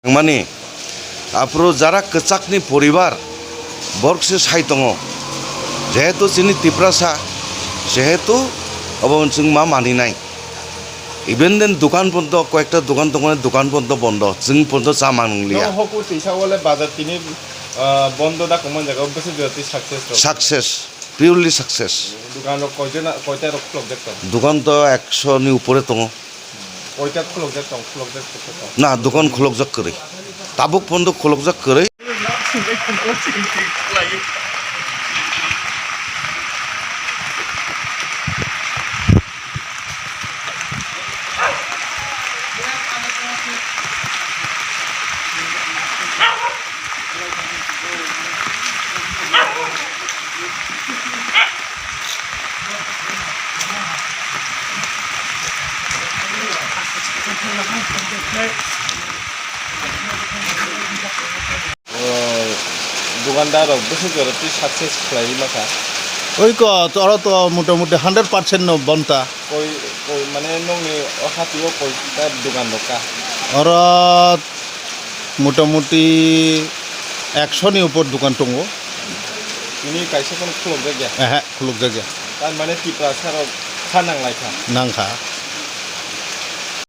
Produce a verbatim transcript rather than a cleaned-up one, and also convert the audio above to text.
Mani, aphuru jara kwchakni poribar, borok se sai tongo. Jehetu chini Tiprasa, sehetu obo chwng ma maninai. Even then dukan pondo, koyekta dukan tongmani dukan pondo bondo, chwng pondo cha manliya. Nong hoku tisa wale bazar tini, ah, bondo da komon jaga, bwswk jora twi success rok? Success, purely success. Dukan rok koijona, koita rok khulokjak tong? Dukan to ekso ni upore tongo. Koita khulokjak tong, khulokjak tong? Na, dukan khulokjak kwrwi. Tabuk pondo khulokjak kwrwi. O, dukandar rok bwswk jora twi success khlaiwi ma kha? Oi ko, oro to motamuti hundred percent no bonta. Koi, koi, mane nongni o hati o koita dukan rok kha? Oro motamuti ekso ni upor dukan tongo. Tini kaisa phano khulokjak ya? Ehe, khulokjak ya. Tar mane Tiprasa rok kha nang lai kha? Nang kha.